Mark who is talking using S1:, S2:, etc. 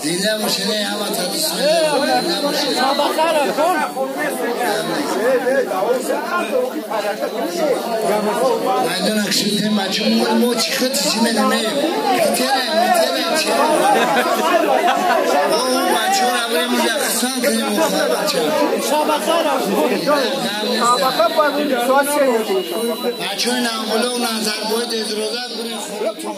S1: Зинда бошед, ҳамата дӯст медорам. Зинда бошед. Майдона кшидем, бачо, мо чӣ хати чӣ медонем? Питерем, митерем, чӣ? О, бачора бурем унҷа хусанд кунем охир, бача. Бачои Навбулоқ, Назарбои Дезроза бурем хӯротон.